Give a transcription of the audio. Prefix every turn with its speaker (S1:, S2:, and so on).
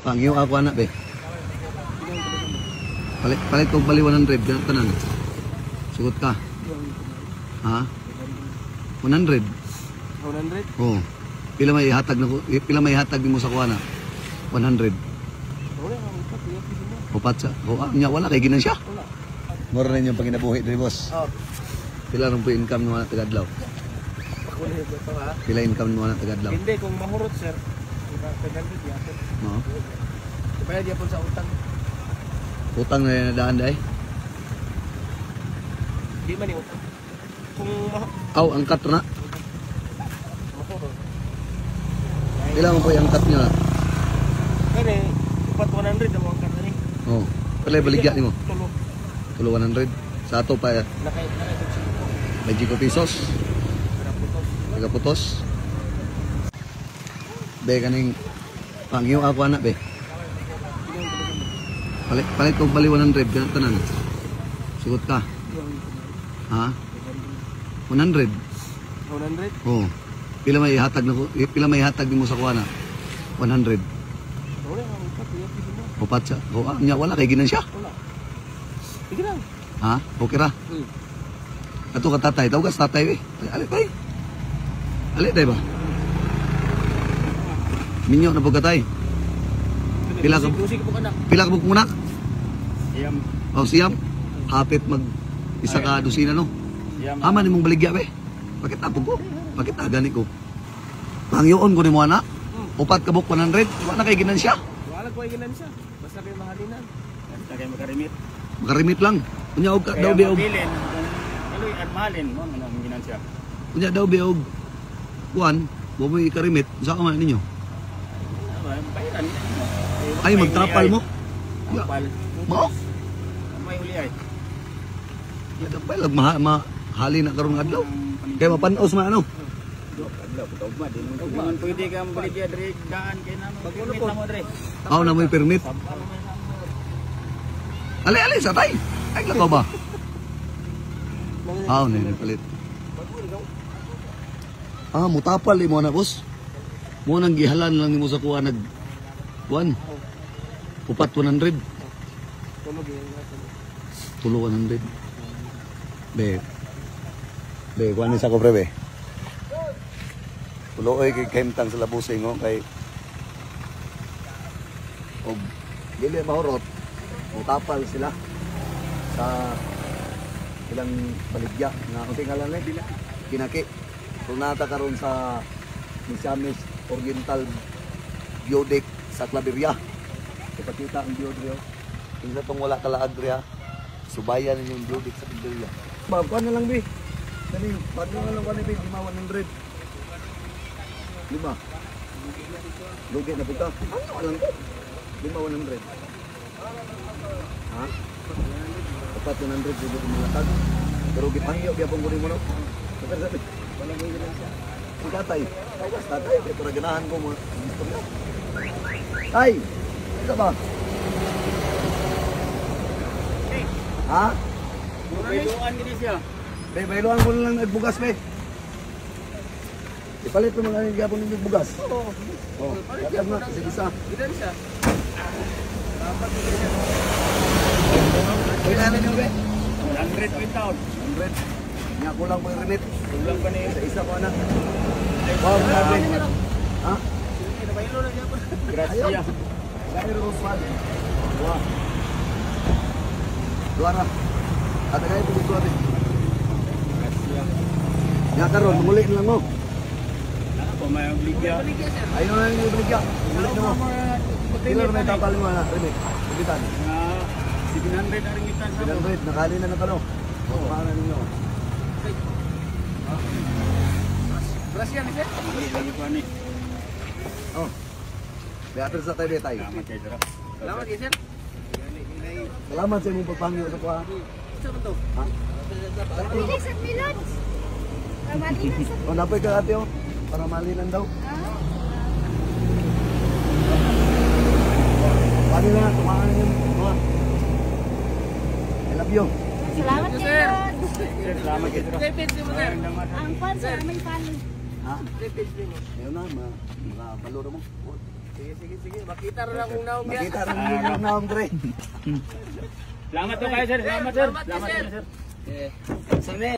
S1: Pangyo ako anak be. Palit palit kog bali 100 ganang tanan. Sugot ka. Ha? 100.
S2: 100?
S1: Oo. Pila may ihatag na ko, pila may ihatag nimo sa kuha na? 100.
S2: Wala nga upat, iya pili mo.
S1: Upat sa. Oh, nya wala kay ginan siya.
S2: Wala.
S1: Mura na inyong panginabuhi diri, boss.
S2: Oh,
S1: Pila rong po income nimo na tagadlaw?
S2: ako na ito ha.
S1: Pila income nimo na tagadlaw?
S2: Hindi, kung mahurot, sir, diba, 500 yapon.
S1: No.
S2: Diba yapon sa utang?
S1: Utang na nadaan dai.
S2: Di man ni utang. Kung
S1: Aw, angkat na.
S2: mahurot.
S1: Pila man po yung angkat niyo na?
S2: Kani, upat 100 ang mga ni.
S1: Oh. Pila baligya nimo?
S2: Tulo.
S1: Tulo 100. Sa ato pa
S2: Nakay nakay
S1: may 5 pesos.
S2: Putos.
S1: Nagaputos. Be kaning pangyo ako anak be. Palit palit kog bali 100 ganang tanan. Sugot ka. Ha? 100.
S2: 100?
S1: Oo. Pila may ihatag na ko, pila may ihatag nimo sa kuha na? 100.
S2: Wala nga upat, iya pili mo.
S1: Upat sa. Oh, nya wala kay ginan siya.
S2: Wala. Sige lang.
S1: Ha? Okay ra. Ato ka tatay, tawag ka sa tatay eh. Ali tay. Ali tay ba? Minyo na po ka tay. Pila ka-
S2: Dusi ka po kanak.
S1: Pila ka muna?
S3: Siyam.
S1: O siyam. Hapit mag isa ka dosina no.
S3: Siyam.
S1: Ama nimong baligya be. Pakita po ko. Pakita gani ko. Pangyoon ko nimo ana. Upat ka buk 100. Wa na kay ginan siya.
S2: Wala ko ay ginan siya. Basta kayo mahalinan.
S3: Basta kayo makarimit.
S1: Makarimit lang. Unya og daw
S3: Kaya
S1: bi og
S3: mabilin, kung aloy at mahalin, mo ano ang ginansya.
S1: Unya daw bi og kuan, wa mo ikarimit sa man ninyo.
S3: Bayaran nila.
S1: Ay magtrapal mo. Ya.
S3: Trapal.
S1: Mao.
S3: May uli ay.
S1: Nagapay lag maha mahali na karong adlaw. Kay mapanos man ano.
S3: Adlaw pagkaugma di man pwede ka mabaligya diri daan kay na permit na mo diri.
S1: Aw na mo'y permit. Ali ali sa tay. Ay lakaw ba? Aw na ni palit. Ah, mutapal imo na boss. Mo nang gihalan lang nimo sa kuha nag kuan. Upat 100.
S2: Tulog yun.
S1: Tulo 100. Be. Be, kuan ni sa ko pre be. Tulo oy kay kahimtang sa labusing oh kay og dili mahurot mutapal sila sa ilang baligya na unsay ngalan ni Kinaki. So nata karon sa Misamis Oriental Biodec sa Claveria. Ipakita ang biod riyo. Kinsa tong wala kalaag riya, subayan ninyong biodec sa Claveria. Ba, kuan na lang be. Kani, padlo na lang kuan ni be, lima 100. Lima. Lugi na puta. Ano lang ko? Lima 100. Ha? Upat 100 dito kumalatag. Pero gipangyo gyapon ko nimo no. Sabi sabi. Wala ko yun siya. Si tatay. Tawas tatay. Kaya para ganahan ko mo. Gusto mo. Tay! Ito ba? Ha?
S3: Bayluan gini siya.
S1: Be, bayluan ko na lang nagbugas, be. Ipalit mo mga gyapon ninyo bugas.
S2: Oo.
S1: Oh, latag na, isa isa.
S2: Ginan siya.
S1: Pila na ninyo, be?
S3: 100 po taon.
S1: 100. Nya kulang po yung remit.
S3: Kulang pa ni.
S1: Isa isa ko na. Wow, grabe. Ha?
S3: Gracia.
S1: Dair Roswal. Dua. Dua ra. At kay po dua be.
S3: Gracia.
S1: Nya karon manguli na lang mo.
S3: Ako may obligya.
S1: Ayo na yung baligya. Manguli na mo. Pila ra may tapal mo na remit. Sabitan.
S3: Nga 700 ang ringitan sa
S1: 700 nakali na na kano. Oo, paano ninyo?
S2: Gracias ni sir.
S3: Lagi pa ni.
S1: Oh. Beatrice sa tayo betay.
S3: Salamat kay sir.
S2: Salamat kay sir.
S1: Salamat sa imong pagpangyo sa kuha.
S2: Saan man to?
S1: Ha?
S4: Bilis at milot. Malinan sa
S1: O napoy ka ate oh. Para malinan daw.
S4: Ah.
S1: Paano na tumaan ninyo. Tuwa. I love you.
S4: Salamat kayo.
S3: Sir, salamat kay sir.
S2: Page mo sir.
S4: Ang fan sa aming fan.
S1: Ha?
S2: Page mo.
S1: Ayun na, ma makabaloro mo.
S2: Sige, sige, sige. Makita ra lang kung naong yan.
S1: Makita ra ninyo naong dre.
S3: Salamat to kayo, sir. Salamat, sir.
S2: Salamat,
S3: Salamat,
S2: sir.
S3: sir.
S2: Sir.